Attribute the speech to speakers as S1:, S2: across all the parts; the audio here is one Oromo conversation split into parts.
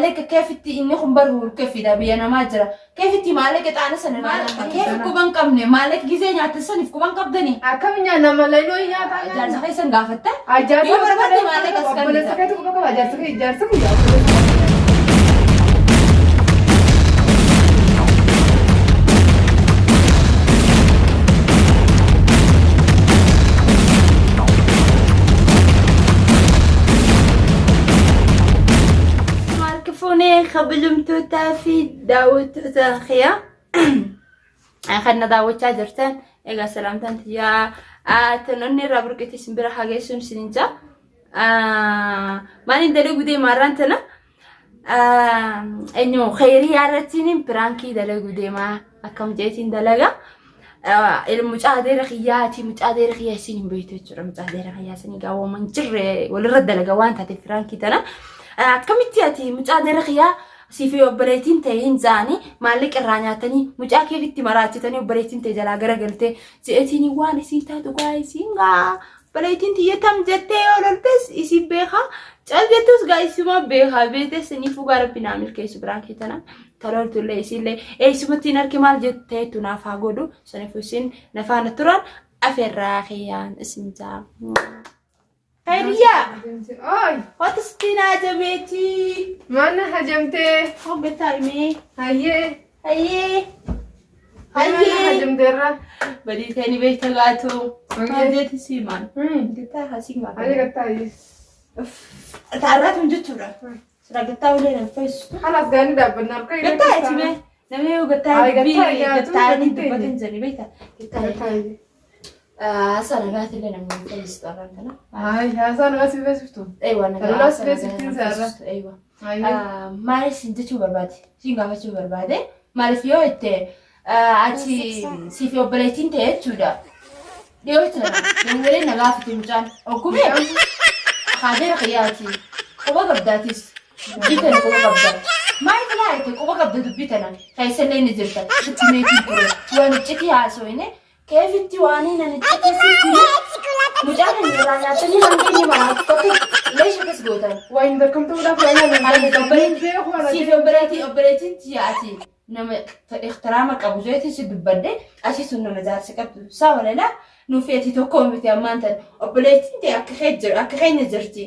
S1: Maallaqa keefitti inni kun bar hulkefidha biyya namaa jira. Keefitti maallaqa xaana sana keefi quban qabne maallaqa gizee nyaatan saniif quban qabdanii.
S2: Akkam nyaanna mallaynoo nyaataa nyaanna.
S1: Jaarsa keessan gaafatta.
S2: Ajaarsa
S1: Yoo barbaadde maallaqa as
S2: obboleessa
S1: kennita.
S2: keetu quba qaba jaarsa kee jaarsa kiyya obboleessa.
S1: Harka fuunee kabajamtootaa fi daawwattoota kiyya. Kan na daawwachaa jirtan egaa salaamtaan tiyyaa tanoonni irraa burqite isin bira haa geessuun isin jaa. Maaliin dalaguu deema har'aan tana? Eenyu khayriyaa irrattiin piraankii dalaguu deema akkam jeetiin dalaga. Mucaa adeera kiyyaati mucaa adeera kiyyaa isin hin beektu jechuudha mucaa adeera kiyyaa isin egaa waan hin jirre walirra dalaga waan taateef piraankii tana. Akkamitti ati mucaa adeera kiyyaa siif obboleettiin ta'e hin za'anii maallaqa irraa nyaatanii mucaa keefitti maraachitanii obboleettiin ta'e jalaa garagaltee je'etiin waan isiin taatu gaa isiin gaa obboleettiin tiyya tam jettee yoo loltes isiin beekaa cal jettus gaa isuma beekaa beektes niifuu gaa rabbi naa milkeessu biraan kee tana tololtullee isiillee eessumatti hin arge maal jetteetu naaf haa godhu saniifuu isin nafaana turan afeerraa kiyyaan isin jaa. Hediyaa!
S2: Oy
S1: Wata sitti naa jabeetii.
S2: maal hajamtee?
S1: Hoggataa himee.
S2: Hayyee.
S1: Hayyee.
S2: Maal
S1: Hayyee.
S2: hajamteerra?
S1: Badii ta'e ni beekta gaatu. Maal jeeti siimaan? Gattaa hasii
S2: Ani
S1: maal?
S2: gattaa hayyee.
S1: Taarraa tun jechuudha. Sira gattaa ulee nan fayyisutu.
S2: Halas gaanii dhaabbanna harka
S1: Gattaa eti mee? Namni yoo gattaa
S2: Ay, gattaa
S1: dubbii
S2: nyaatu,
S1: gattaanii
S2: gattaa
S1: dubbatan jedhanii beekta. Gattaa
S2: Gattaa hayyee.
S1: Haasaa nagaatillee namni hin fayyistu arraan kana.
S2: Ay haasaa nama si beeksiftu.
S1: Eewa nagaa.
S2: Talolaa si
S1: haasaa nagaa
S2: beeksiftiin
S1: nama
S2: saarra.
S1: fayyisutu, Eewa.
S2: Hayyee.
S1: Maaliif sin jechuu barbaade? Sin gaafachuu barbaade? Maaliif yoo jette ati siif obboleettiin ta'e jechuudha. Dhiyoo tana dawwalee na gaafate mucaan. Oggumee haadeera kiyyaati. Quba qabdaatis. Dubbii tana quba qabda. Maaliif laa jette quba qabda dubbii tana. Keessallee ni jirta. Sitti meetiin ture. Waan iccitii haasofne keefitti waan nan iccitii sitti mucaa kan irraa nyaatanii hanga inni maraatu tokko leesha akkas gootan.
S2: Waan beekamtuudhaaf waan
S1: Ani
S2: ani beeku ana.
S1: Siif obboleettii obboleettiin tiyya ati nama ixtiraama qabu jeetii si dubbadde asii sun nama jaarsa qabdu saa walala nuuf ati tokko miti ammaan tan obboleettiin ta'e akka kee jira akka keenya jirti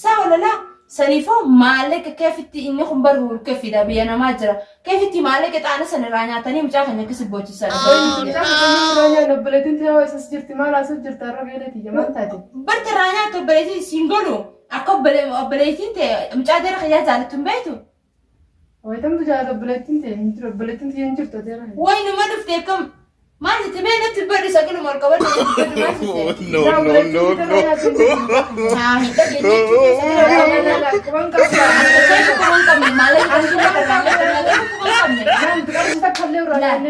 S1: saa walala saniifoo maallaqa keefitti inni kun bar hulkefidha biyya namaa jira keefitti maallaqa xaana san irraa nyaatanii mucaa keenya akkasi boochisan.
S2: Mucaa keessatti nyaanna obboleettiin tiyyaa eessas jirti maal haasoo jirta har'a beelati maal taate?
S1: Barta irraa nyaata obboleettiin siin godhu akka obboleettiin ta'e mucaa dara kiyyaa jaalattu hin beektu.
S2: Wayitamtu jaalata obboleettiin ta'e hin jiru obboleettiin tiyya hin jirtu ateera.
S1: Way numa dhufte akkam maal jette mee natti badhu sagaluma ol qabadhu natti badhu maal jette?
S3: No, no, no, no.
S1: Haa hin dhageenye jechuudha.
S2: Quban qabda.
S1: Keessa quban qabne maallaqa quban qabne.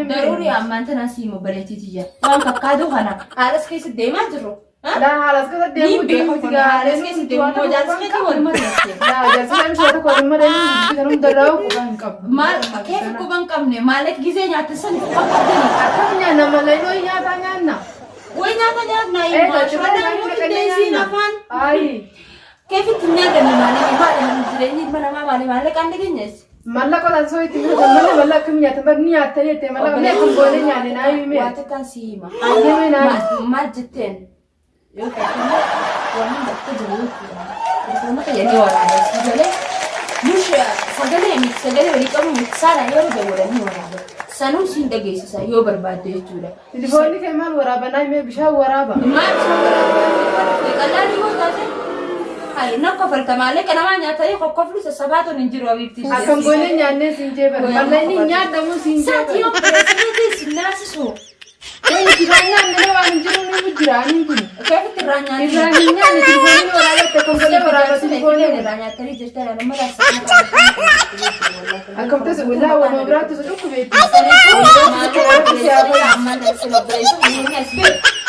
S1: Daruuri ammaan tana siima obboleettii tiyya. Waan fakkaatu kana haalas keessa deemaa jirru.
S2: Laa haalas keessa
S1: Ni
S2: deemuu
S1: beeku
S2: deemuu
S1: kun haalas keessa deemuu jaarsa keessa walumaa deemte.
S2: Laa jaarsa keessa waan tokko walumaa deemuu dubbii kan hundarraa quban hin qabu.
S1: Maal keessa quban qabne maallaqa gizee nyaatte sani quban qabdanii.
S2: Akkam nyaanna mallaynoo nyaataa nyaanna.
S1: Way nyaata nyaatnaa
S2: Eh,
S1: himaa. Shaadaan immoo fiddeesiin afaan.
S2: Ayi.
S1: Keefitti hin nyaatanne maaliif maali namni jireenyi ilma namaa maali maallaqaan dhageenyes.
S2: Mallaqa osoo itti bitatan malee mallaqa akkam nyaatan bar ni nyaattanii jettee mallaqa mee akkam goonee nyaanne naa himi mee.
S1: Waa takkaan si hima.
S2: Hayyee mee naa himi.
S1: Maal jetteen yoo ta'e waan hunda akka jiru jechuudha. Telefoona fayyadee waraabaa si galee mush sagalee miti sagalee walii qabu miti saala yeroo dawwalan ni waraaba. Sanuu siin dhageessisa yoo barbaadde jechuudha.
S2: Telefoonni kee maal waraaba naa himee bishaan waraaba.
S1: Maal bishaan waraabaa qallaan yoo taate hayi na kofalta maallaqa namaa nyaatanii kokkoflu sassabaatuun hin jiru abiibti.
S2: Akkam goonee nyaannee siin jee bar. Mallayni nyaadhamu siin jee
S1: Saatii
S2: bar.
S1: yoo pireesideetii si naasisu.
S2: Wanti irraa nyaanne malee waan hin jiru ni jira ani kun.
S1: Keefitti irraa nyaanne.
S2: Irraa hin nyaanne telefoonni waraaba itti akkam goonee waraaba telefoonni.
S1: Irraa nyaatanii jirtan anuma
S2: Akkam tasa walaa waan biraatti osoo dhukkubeetti.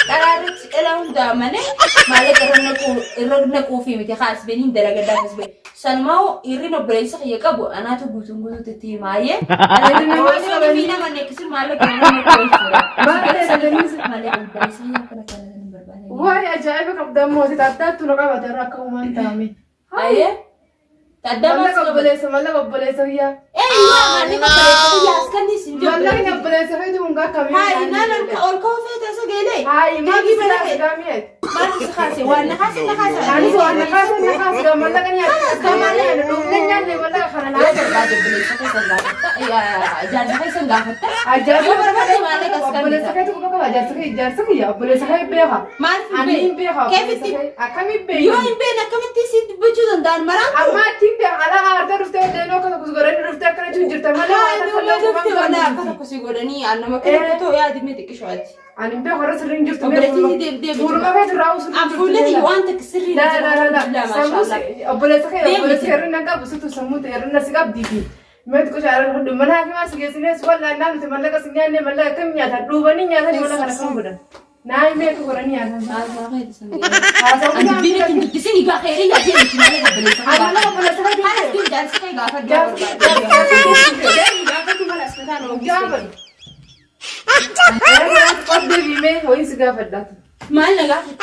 S1: Dharaarratti dhala hundaa malee maallaqa irra naquufi miti haas beniin dalagaddaaf as bee. Sanumaa hirrina obboleessa kiyya qabu anaatu guutuun guutuutti itti himaayee. Fi nama neekisin maallaqa irra naquu jechuudha. Maallaqa obboleessa kiyya akkana kana hin barbaadne.
S2: Waa'ee ajaa'iba qabda mootii addaattu na qabate irra akka uumaan taa'ame.
S1: Ayyee. Addaa maal
S2: Mallaqa
S1: si qabate?
S2: obboleessa mallaqa obboleessa kiyyaa.
S1: Eeyyuu maallaqa obboleessa kiyyaa as kanni sin jiru.
S2: Mallaqni obboleessa keetii kun akkamii?
S1: Haa naan ol ka'uu feete osoo geelee.
S2: Haa maal
S1: Deebii
S2: si
S1: mana
S2: kaase
S1: kee.
S2: gaami'eet?
S1: Maal si kaase waan na kaase na kaase.
S2: Anis waan na kaase na kaase gaa mallaqa nyaata. Nyaanne dhugne nyaanne mallaqa kana
S1: Yoo
S2: naa.
S1: barbaade obboleessa keessan gaafatta. Jaarsa keessan gaafatta.
S2: Ajaarsa
S1: Yoo barbaade maallaqa as
S2: obboleessa
S1: kennita.
S2: keetu quba qaba jaarsa kee jaarsa kiyya obboleessa kee beeka.
S1: Maaliif hin
S2: Ani hin beeka obboleessa
S1: Keefitti
S2: kee akkamiin
S1: yoo
S2: beeku?
S1: hin beekne akkamitti si dubbachuu danda'an maraan?
S2: Amma ittiin beeka alaa aartee dhuftee deemee akka tokkos godhanii dhuftee akkana jechuun jirta malee waan
S1: Haa
S2: akka
S1: inni
S2: illee
S1: dhufte
S2: quba
S1: wala
S2: hin
S1: akka
S2: qabdu.
S1: tokko si godhanii annama akka tokko ta'u yaadime xiqqishooti.
S2: Ani hin beeku warra sirrii hin jirtu.
S1: Obboleettii deemtee
S2: Fuuluma keetu raawwu sirrii hin jirtu.
S1: Fuulli waan takka sirrii
S2: La la la la. Sammuu obboleessa kee
S1: Deemiti.
S2: obboleessa kee irra qabu situ sammuu ta'e irra si qabdiiti. Meet qoca irra mana hakimaa si geessinee si wal'aannaa nuti mallaqa si nyaanne mallaqa akkam nyaatan dhuubanii nyaatan mana kana kam godhan. Naa meetu godhanii nyaatan.
S1: Ani dubbiin itti dubbisin egaa khayrii yaadee miti malee obboleessa kee
S2: Ani
S1: gaafa.
S2: obboleessa kee
S1: Haala ittiin jaarsa kee gaafadhu.
S2: Gaafadhu.
S1: Deemi gaafadhu mala as mataa nama
S2: Gaafadhu.
S1: guutuu.
S2: Qabdee biimee ho'iin si gaafadhaatu.
S1: Maal na gaafadhu?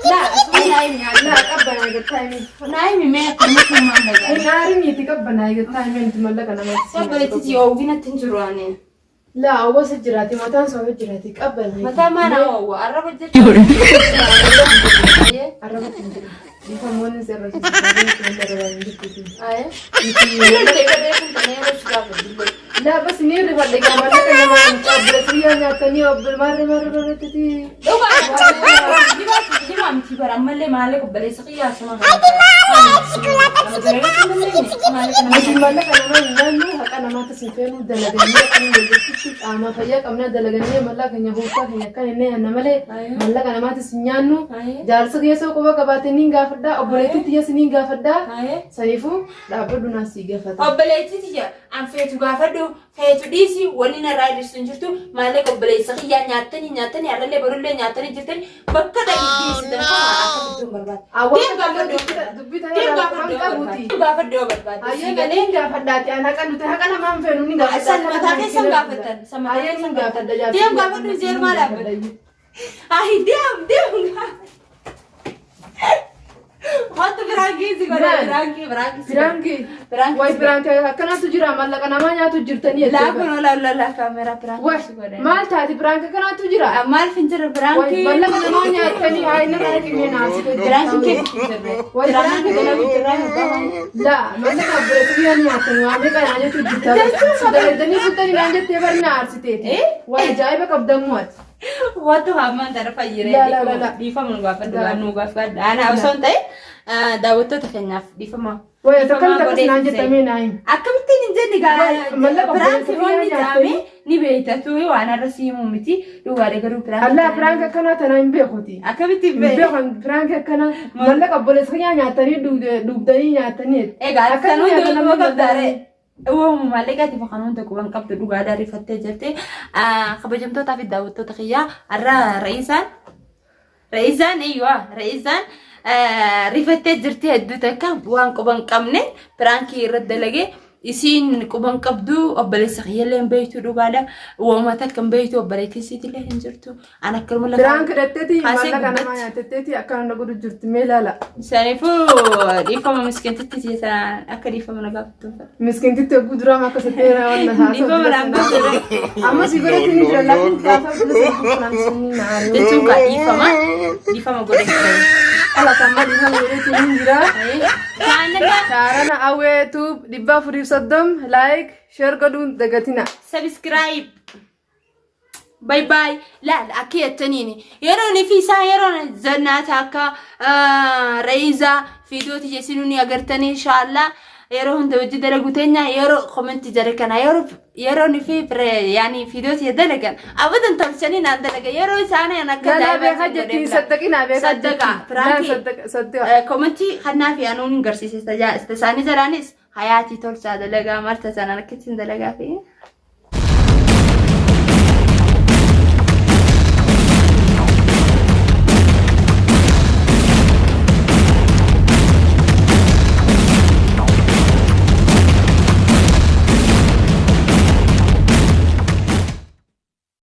S1: Laa asuma naa himi
S2: Laa qabbanaa gattaa himi.
S1: naa himi mee akkamitti maal na gaafadhu?
S2: Hin aarin itti qabbanaa gattaa himi nuti mallaqa namatti.
S1: Obboleettii yoowwinatti hin jiru ani.
S2: Laa hawwaasa jiraate mataan isaa jiraate qabbanaa.
S1: Mataa maana hawwa arraba jechuudha.
S2: Arraba hin jiru. Dhiifamoonni sirra jiru. Laa bas ni rifadhe gaa mallaqa namaa hin qabne siyyaa nyaatanii obbo maarree maarree barreettiti.
S1: Ammallee maallaqa obboleessa kiyyaa asuma
S2: Nuti mallaqa namaa hin nyaannu haqa namaatti sin feenu dalagannee kan walitti qaama fayyaa qabnaa dalagannee mallaqa keenya gooftaa keenya akkan inni nyaanna malee mallaqa namaatti sin nyaannu jaarsa keessoo quba qabaate niin gaafadhaa obboleettii tiyya siniin gaafadhaa saniifuu dhaabbadhu naa sii gaafata.
S1: Obboleettii tiyya an feetu gaafadhu feetu dhiisi wanni narraa hir'isu hin jirtu maallaqa obboleessa kiyyaa nyaattanii nyaattanii har'allee borullee nyaattanii jirtanii bakka dhageessitan qofa akka fidduun barbaada. Deem gaafadhu.
S2: Dubbii
S1: Deem
S2: tana
S1: gaafadhu
S2: kan
S1: yoo
S2: qabuuti.
S1: barbaadde. Gaafadhu yoo barbaadde. Sii
S2: Ayyee
S1: galee
S2: galeen gaafadhaati an haqa nuti haqa namaa hin feenu ni gaafadha.
S1: San mataa keessan gaafattan. San mataa
S2: Ayyee
S1: keessan
S2: ni gaafadha
S1: gaafattan. Deem gaafadhu zeer maal dhaabbata? Ayi deem deem gaafadhu. Wanti biraankii si godhe
S2: Maal?
S1: biraankii biraankii si godhe.
S2: Biraanki.
S1: Biraanki
S2: Wayi
S1: si godhe.
S2: biraanki akkanaatu jira mallaqa namaa nyaatu jirtanii
S1: Laa
S2: jettee.
S1: kun ola ola laa kaameraa biraankii
S2: Wayi
S1: si godhe.
S2: maal taati biraanki akkanaatu jira.
S1: Maal fin jira
S2: Wayi
S1: biraankii?
S2: mallaqa namaa nyaatanii haa inni nama qimee naasite.
S1: Biraankii keessa hin jirre.
S2: Wayi
S1: Biraankii
S2: biraanki
S1: dalagu jirraa hin bahan.
S2: Laa mallaqa obboleessa biyyaa nyaatanii waa meeqa naan jechuu jirta. Dalagdanii bultanii naan jettee bari na aarsiteeti.
S1: Eh?
S2: Wayi ajaa'iba qabdamuu ati.
S1: Wanti hammaan tana fayyire
S2: La, la, la, la.
S1: dhiifama nu gaafadhu waan nu gaafadhu. Ana osoo hin ta'in daawwattoota keenyaaf dhiifama.
S2: Wayi akkamitti akkas
S1: godhee
S2: naan
S1: sin
S2: jettamee naa himi.
S1: Akkamittiin hin jenne
S2: Wayi, mallaqa
S1: biraanki
S2: obboleessa
S1: wanni
S2: kiyyaa
S1: jaame
S2: nyaattanii.
S1: ni beektatu waan arra siimuu miti dhugaadha garuu biraanki.
S2: Allaa biraanki akkanaa tanaa hin beekuti.
S1: Akkamitti hin
S2: Hin
S1: beekne?
S2: beekan biraanki akkanaa mallaqa obboleessa kiyyaa nyaatanii dhugdanii nyaatanii.
S1: Egaa
S2: Akkamitti
S1: kan hundi
S2: nyaatan
S1: quba
S2: namni
S1: qabdaare. Uumama maallaqaatiif kan hunda quban qabdu dhugaadhaa rifattee jirti. Kabajamtootaa fi daawwattoota kiyyaa har'a ra'iisaan Ra'isaan eeyyuu ra'isaan rifattee jirti hedduu takka waan quban qabne piraankii irratti dalagee isiin quban qabdu obboleessa kiyyallee hin beektu dhugaadha. Uumama takka hin beektu obboleettii isiitillee hin jirtu. An akkanuma lafa
S2: Biraanki hidhatteeti
S1: Kaasee
S2: maallaqa namaa
S1: gubbatti.
S2: nyaattetteeti akkana na godhu jirti mee ilaala.
S1: Saniifuu dhiifama miskiintitti akka dhiifama na gaafattu.
S2: Miskiintitti hogguu duraa akka seera waan na haasa'u.
S1: Dhiifama naan gaafattu.
S2: Amma si godhatti ni jira laakiin gaafa bilisa kanaan sinni na aare.
S1: Jechuun kaa dhiifama dhiifama godhe.
S2: Ala kan amma dhiifama godhatti ni jira.
S1: Kaanadha.
S2: Shaarana awweetu 430 like share godhuun dagatina.
S1: Subscribe. Bye bye. Laal akka jettaniini. Yeroon fi isaan yeroon zannaata akka reeyizaa fiidooti jesinuu ni agartanii inshaallaa. Yeroo hunda hojii dalagu teenya yeroo komentii jara kana yeroo yeroon fi yaani fiidooti dalagan abadan tolchanii naan dalaga yeroo isaanii an akka
S2: Lala beekaa jettiin saddaqinaa beekaa
S1: Saddaqa
S2: jettiin.
S1: piraankii
S2: Saddaqa.
S1: komentii kannaa fi anuun hin garsiise isaanii jalaanis hayaatii tolchaa dalagaa marta sanaan akkasiin dalagaa fi.